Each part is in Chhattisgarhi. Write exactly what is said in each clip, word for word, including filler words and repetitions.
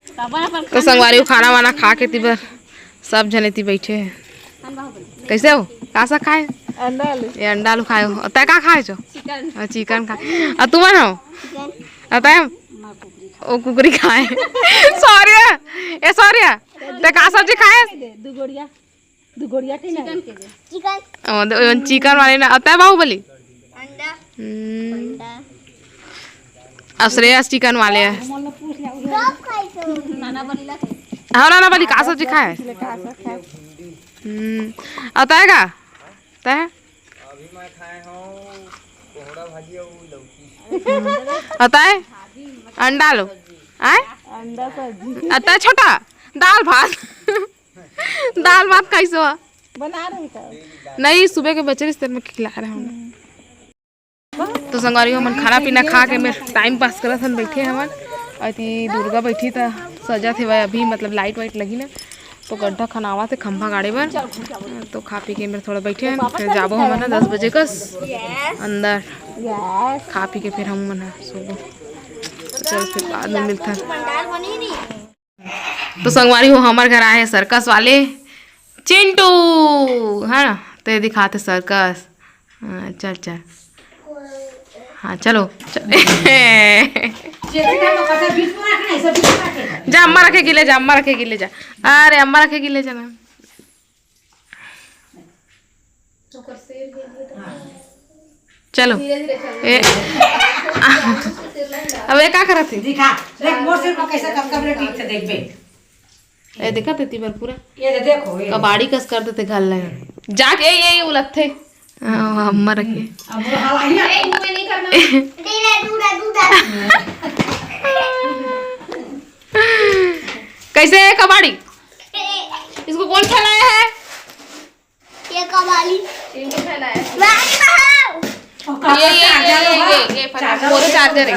तो संगवारी हो, खाना वाना खा के एती बर सब झन एती बइठे हे। कइसे हो? का साग खाए? अंडा आलू। ये अंडा आलू खाए हो। अउ तैं का खाए हो? चिकन। अउ चिकन खाए। अउ तुमन हो? चिकन। अउ तैं? ओ कुकरी खाए। सौर्य, ए सौर्य, तैं का सब्जी खाए? दू गोड़िया। दू गोड़िया के ना? चिकन के दे। चिकन। ओ, दे, ओ, चिकन वाले ना, अउ तैं बाहुबली? अंडा। हम्म। अंडा। अउ श्रेयस चिकन वाले हे। सब खाई तो। नाना बली ला खाई। हाँ, नाना बली, का सब्जी खाए? ले का सब खाए? हम्म। अउ तैं का? तैं? अभी मैं खाए हूँ कोहड़ा भाजी और लौकी। अउ तैं? अंडा आलू। आय? अंडा सब्जी। अउ तैं छोटा? दाल भात। दाल भात खाइस हो? बना रहे का? नहीं, सुबह के बचे रहिस, तेन में खिला रहे हन। तो संगवारी हो, हमन खाना पीना खा के मेर टाइम पास करत हन, बइठे हवन। अउ एती दुर्गा बइठी त सजत हेवय अभी, मतलब लाइट वाइट लगी ना, तो गड्ढा खनावत हे खंभा गाड़े बर। तो खा पी के मेर थोड़ा बइठे हन, फिर जाबो हमन ह दस बजे कस अंदर। खा पी के फिर हमन ह सोबो। तो चल, फिर बाद में मिलथन। तो संगवारी हो, हमर घर आए हे सर्कस वाले चिंटू, है ना? तो ये दिखाते सर्कस। हाँ, चल, चल। हाँ, चलो, चल। जा, अम्मा रखे गिले जा, अम्मा रखे गिले जा। अरे, अम्मा रखे गिले जा ना। चलो। ए, अब ये का करत हे? दिखा, देख मोर सिर में कैसे कब कब ले टीक से देखबे। ए, देखा तेती बर पूरा ये दे, देखो, ये। कबाड़ी कस कर देते घर ले। जाके, ए, ये, ये उलटथे। हाँ, अम्मा रखे। अब वो हवा ही ना। ए, मुंह में नहीं करना। दे दे, दूधा, दूधा। कैसे है कबाड़ी? इसको कौन फैलाया है? ये कबाड़ी। इनको फैलाया है। मैं नहीं खाऊं। और ये, ये, ये, चार्जर ये, होगा? ये, ये फैला, चार्जर मोरे होगा? चार्जर है।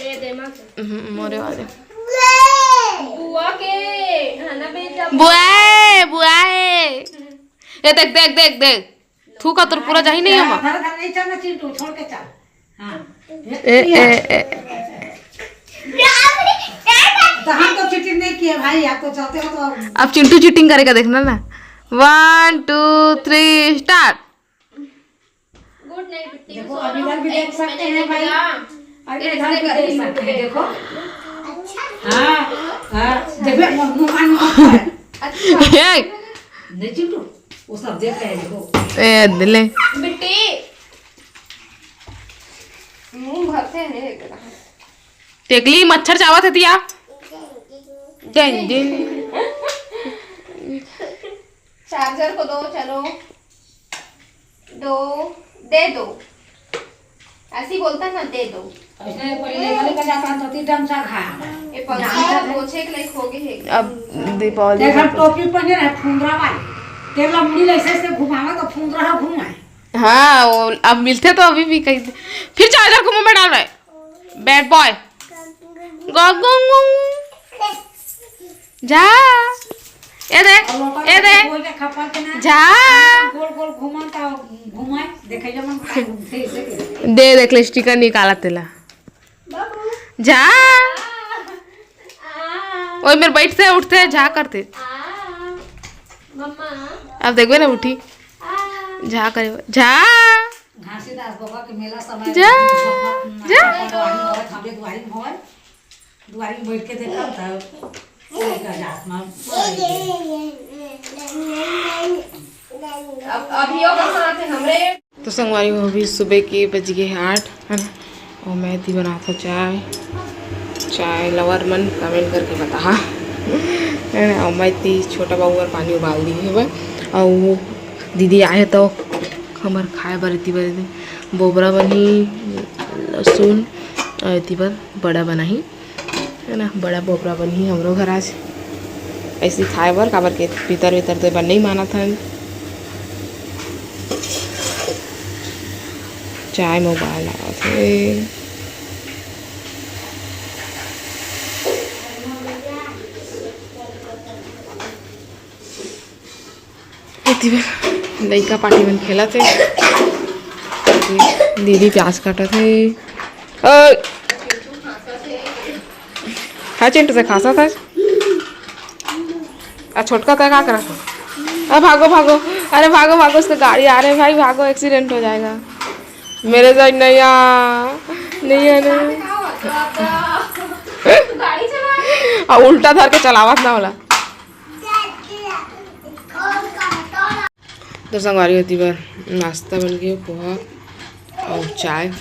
ये दे माँ को। हम्म, मोरे वाले। बुआ के खाना भेजा। बुआ है, बुआ है। ये देख, देख, देख, देख। थूका तोर पूरा जाही नहीं हमा। धर, धर, नहीं चलना चिंटू, छोड़ के चल। हाँ। ए, ए, ए। तो हम तो चीटिंग नहीं किए भाई, आप तो चाहते हो तो अब अब चिंटू चीटिंग करेगा, देखना ना। One, two, three, start। गुड नाइट बिट्टी। देखो, अब इधर भी देख सकते हैं भाई। अरे, इधर भी देख सकते हैं, देखो। हाँ, हाँ, देखो, मुंह कान मुंह कान। अच्छा। हे। नहीं चिंटू, वो सब देख रहे हैं, देखो। ए, दिले। बिट्टी। मुंह भरते हैं एकरा। टेकली, मच्छर चावत हे तिया। जय दिन। चार्जर को दो, चलो। दो, दे दो। ऐसे ही बोलता ना, दे दो। ऐसे पहले लेकर लेकर जाता तो तीन टाइम सा खा। ये पंखा पोछे के लायक हो गए है। अब दीपावली देख, हम में टोपी पहने रहे, फुंदरा वाली। तेला मुड़ी ऐसे ऐसे घुमावा तो फुंदरा घुमाए। हाँ, वो अब मिलते तो अभी भी कहीं। फिर चार्जर को मुंह में डाल रहा है। बैड बॉय। जा। ए दे, ए दे। गोल के खप्पर के ना। जा। गोल गोल घुमा का घुमाए, देखे जो मन का घूमते ऐसे के। दे देख ले, स्टिकर निकाला तेला। बाबू। जा। आ। ओए मेर बैठते उठते जा करते। आ। मम्मा। अब देखबे ना उठी। आ। जा करे, जा। घासीदास बाबा के मेला समय जा, में जा। दुआरी में होय, हमरे दुआरी में होय। दुआरी में बैठ के देखब तब। अब, अभी और कहाँ आते हमरे? तो संगवारी हो, अभी सुबह के बज गए हैं आठ, है ना? और मैं एती बनात हूँ चाय। चाय लवर मन कमेंट करके बताहा, है ना? और मैं एती छोटा बाबू बर पानी उबाल दी हूँ, और वो दीदी आए तो हमर खाए बर एती बर बोबरा बनही, लहसुन, और एती बर बड़ा बनाही। है ना, बड़ा बोबरा बनही हमरो घर आज। ऐसी खाए बर, काबर के पितर वितर तो ए बर नइ मानत हन। चाय में उबाल आवत हे। एती बर लइका पार्टी मन खेलत हे। दीदी प्याज काटत हे। ओए। चिंटू से खांसा था। आ छोटका तय का करा था? अरे भागो, भागो। अरे भागो, भागो, उसका गाड़ी आ रहा है भाई, भागो, एक्सीडेंट हो जाएगा। मेरे साइड नहीं आ, नहीं आ, नहीं। आ उल्टा धर के चलावत ना होला। तो संगवारी होती बार नाश्ता बन गया, पोहा और चाय।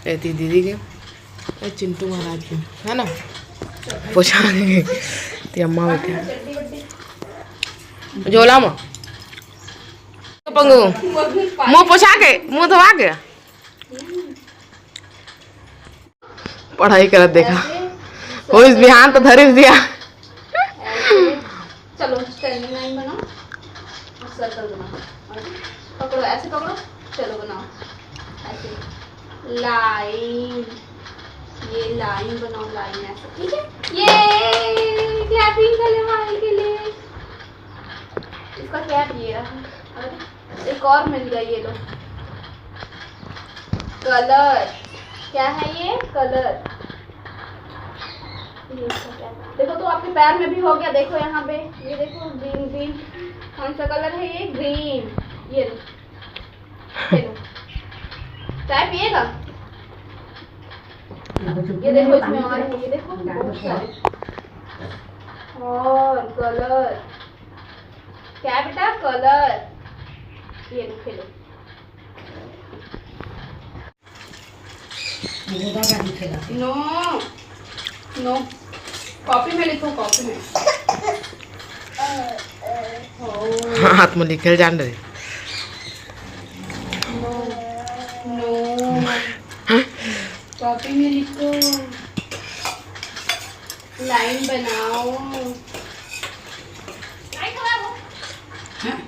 एती दीदी के, ए चिंटू महाराज के, है ना? पोछा के। ते अम्मा बैठे हैं। झोला में। पंगू, मुंह पोछा के, मुंह धोवा के। पढ़ाई करत देखा। ऐसे। वो इस बिहान तो धरिस दिया। ऐसे। चलो, स्टैंडिंग लाइन बनाओ और सर्कल बनाओ। और पकड़ो, ऐसे पकड़ो। चलो, बनाओ ऐसे लाइन। ये लाइन बनाओ, लाइन ऐसे, ठीक है? ये क्लैपिंग करने वाले के लिए। इसका कैप ये रहा। अरे, एक और मिल गया, ये लो। कलर, क्या है ये? कलर। ये इसका क्या? देखो, तो आपके पैर में भी हो गया। देखो यहाँ पे, ये देखो, ग्रीन, ग्रीन। कौन सा कलर है ये? ग्रीन। ये लो। ये लो। चाय पिएगा? ये देखो, इसमें और है, ये देखो, बहुत सारे। और कलर। क्या बेटा? कलर। ये लो, खेलो। नो, नो, कॉपी में लिखो, कॉपी में। हाथ में लिखल जान रहे। नो, नो, कॉपी में लिखो। लाइन बनाओ। लाइन बनाओ। हाँ।